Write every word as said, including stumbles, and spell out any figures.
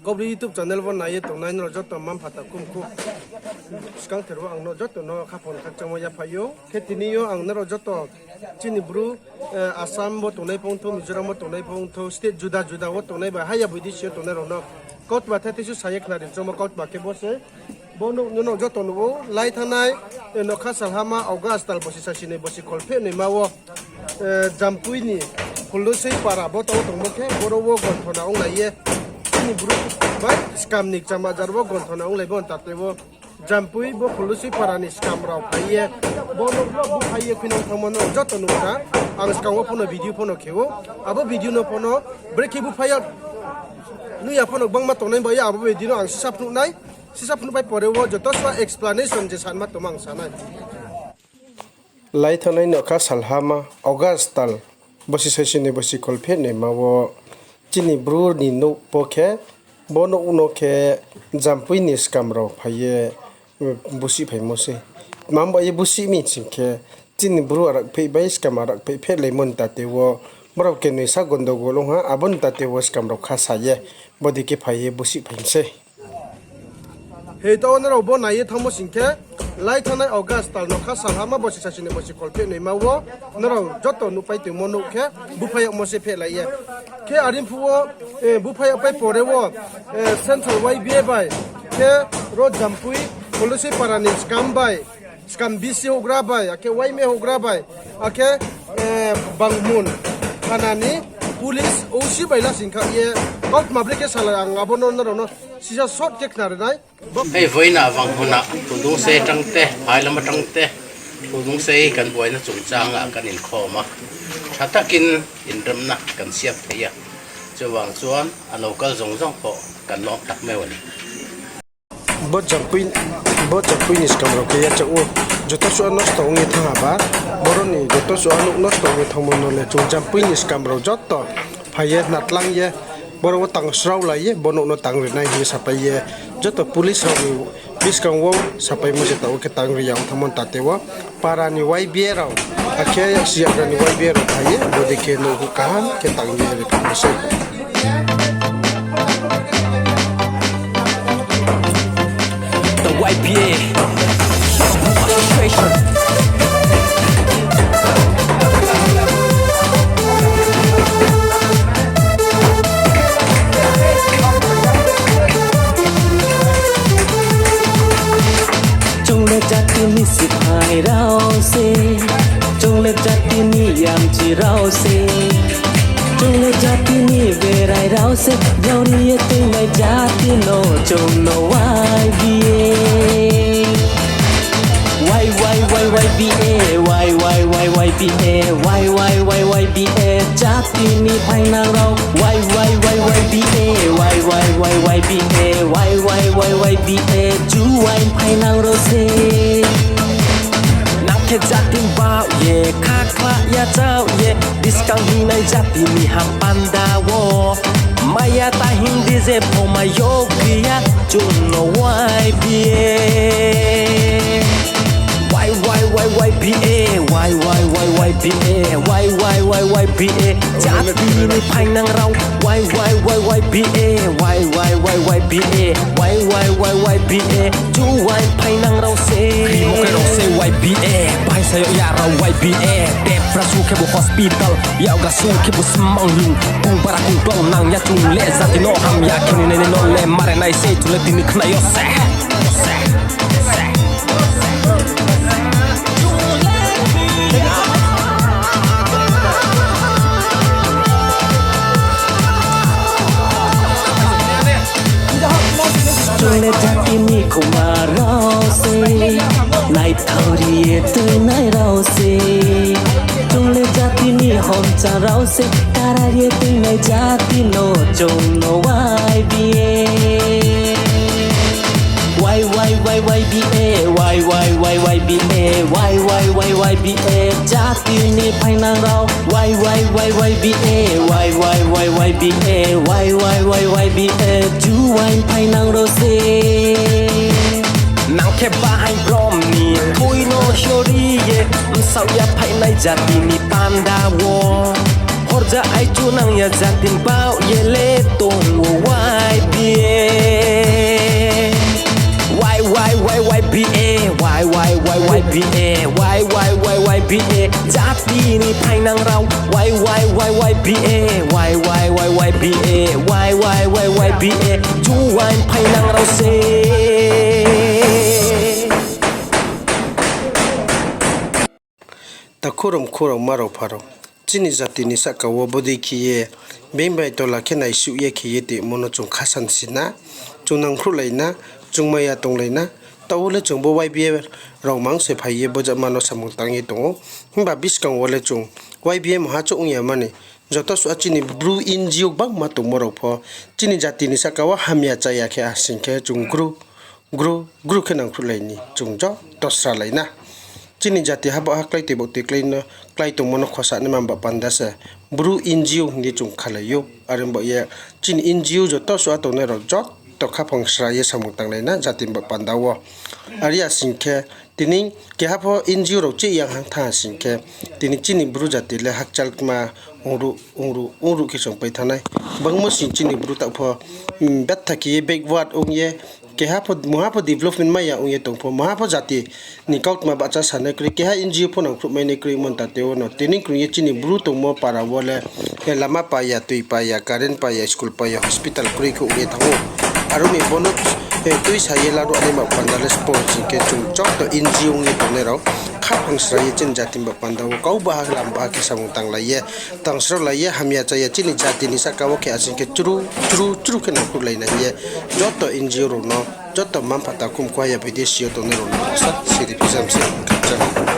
Kaubru YouTube channel wo nai ye tongnai nrao joto mma-mpha takhumkhu, skangther wo ang no joto no khaphang khakchangmo yaphai ou. Khe tini yo ang nrao joto chini Bru, Assam wo tongnai phongthou, Mizoram wo tongnai phongthou, state juda juda wo tongnai bai haya bidesi yo tongnai rao no kautma the theisu sa ye khnari choungmo kautma khe bo se. Bo nouh no joto nuh ou, lai thanngnai nokha salhama August tal bosi sasi noi bosi kholphehnoima wo, Jampui ni Phullusoi para bo tong tongmo khe boro wo gonthona onglai ye, chini Bru bai skam ni kcham ajar wo gonthona onglai bo ntate wo Jampui bo Phullusoi para ni skam rao phai ye, bo nouh no buphai ye khuinang thanngmo no joto nuh kha. Ang skang wo pho no video pho no khe ou, abo video no pho no brekhe buphai ya, nuh ya pho no gbangma tongnai bai ye abo video no ang sisa phnuh nai. Sisa phnuh bai pore wo joto sua explanation je sanma tongma ang sa nai. Lai thanngnai nokha salhama August tal bosi sasi noi bosi kholphehnoima wo chini Bru ni nouh pho khe bo nouh no khe Jampui ni skam rao phai ye busih phaimo sei. Tma bai ye busih mi sing khe, chini Bru arakpheih bai skam arakpheih phehlaimo ntate wo brao kenoi sa gondogol ong ha, abo ntate wo skam rao khasa ye bodei khe phai ye busih phai mi sei. Hei taoh wo nrao bo nai ye thanngmo sing khe, lai thanngnai August tal nokha salhama bosi sasi noi bosi kholphehnoima wo nrao joto nuhpai tongmo nouh khe buphai yagmo se phehlai ye. Khe are phuh wo, buphai yagpai pore wo, Central Y B A bai, khe ro Jampui Phullusoi para ni skam bai, skam bisi houhgra bai, akhe waime houhgra bai, akhe Bangmun thana ni police O C bai lasing kha ye, kautma brekhe salai ang abo no nrao no sisa short khe khnari nai. Hei voina Bangmun a, Thudungsei tangte, Hailama tangte, Thudungsei kan buaina chungchang a kan inkhoma. Thatha kin inram na kan siap thai ya. Chuwang chuan a local jong jong pho kan lom tak meu ni. Bo Jampui ni skam rao khe yachaoh ou, joto sua nosto ong ye thanng ha ba, boro ni joto sua nouh nosto ong ye thanngmo no le chung Jampui ni skam rao joto phai ye natlang ye, boro wo tang sraulai ye bo nouh no tang ri nai hing ye sapai ye, joto police rao ni buskang wo sapaimo se taoh wo khe tang ri ya ong thanngmo ntate wo para ni Y B A rao, akhe siyagra ni Y B A rao phai ye bodei khe nouh kaham khe tang ye ri phaimo sei. The Y B A Association. Chung le jati ni siphai rao se, chung le jati ni yamchi rao se, chung le jati ni berai rao se, yauri ye tuinai jati no chung no Y B A. Y Y Y Y B A, Y Y Y Y B A, Y Y Y Y B A, jati ni phainang rao. Y Y Y Y B A, Y Y Y Y B A, Y Y Y Y B A, juaing phainang rao se. Nang khe jati ni baoh ye, khakhla yachaoh ye, buskang hingnai jati ni ham panda wo. Maya ta hing di je pho mai yo kri ya, chung no Y B A. Y Y Y Y B A, Y Y Y Y B A, Y Y Y Y B A, jati ni phainang rao. Y Y Y Y B A, Y Y Y Y B A, Y Y Y Y B A, juaing phainang rao se. Krimo khe rao se Y B A, bai sa yo ya rao Y B A, depra su khe bo hospital. Yagra sung khe bo smang lung, kung bara kung tong nang ya chung le jati no ham ya khe ni nai no le mare nai se chung le tini khna yo se. Chung le jati ni khoma rao se, naithaori ye tuinai rao se. Chung le jati ni homcha rao se, kara ye tuinai jati no chung no Y B A. Y Y Y Y B A, Y Y Y Y B A, Y Y Y Y B A, jati ni phainang rao. Y Y Y Y B A, Y Y Y Y B A, Y Y Y Y B A, juaing phainang rao se. Nang khe bahai brom ni thui no hiori ye, bsaoh ya phainai jati ni panda wo. Horja aichu nang ya jati ni baoh ye le tong wo Y B A. B A, Y Y Y Y B A, jati ni phainang rao, Y Y Y Y B A, Y Y Y Y B A, Y Y Y Y B A, juaing phainang rao se. Takhu rao, mkhu rao, mma rao, mpha rao, chini jati ni sahka wo bodei khe ye being bai tola khe naisuh ye khe ye tongmo no chung khasan si na, chung nangkhruhlai na, chung maya tonglai na, taoh wo le chung bo Y B A rao mang se phai ye bo jama no samung tang ye tong ou. Himba buskang wo le chung Y B A mungha chouh ong ya mani, joto suh a chini Bru N G O gbangma tongmo rao pho chini jati ni sahka wo hamya chaya khe asing khe chung gru, gru, gru khe nangkhruhlai ni chung joto sralai na. Chini jati ha baoh ha klái toi baoh toi klái no, klái tongmo no khosa naima ba panda se Bru N G O hing ye chung khalai ou. Are baoh ye chini N G O joto suh a tongnai rao joto khaphang sra ye samung tanglai na jati ni ba panda wo. Are ya sing khe tini keha pho N G O rao chih yang hang thanng ha sing khe, tini chini Bru jati le hakchal kma ongruh, ongruh, ongruh khe songpai thanng nai. Bangmo sing chini Bru taoh pho, mm, betha khe ye backward ong ye, keha pho, mungha pho development mai ya ong ye tong pho, mungha pho jati ni kautma bahcha sanai kroi, keha N G O pho nangkhruhmai nai kroi, mon ta tei wo no tini krung ye chini Bru tongmo para wo le, eh, lama pai ya, tui pai ya, current pai ya, school pai ya, hospital kroi khe ong ye thanng ou. Aro ni bo no, eh, tuisa ye laruh naima panda le spong sing khe chung joto N G O ong ye tongnai rao khaphang sra ye chini jati ni ba panda wo kau baha lam baha khe samung tanglai ye, tangsrolai ye, hamya chaya chini jati ni sahka wo khe asing khe chru, chru, chru khe nangkhruhlai na hing ye joto N G O rao no, joto mma mpha takhu mkhu haya bidesi yo tongnai rao no sa siri phi jam se khakchang.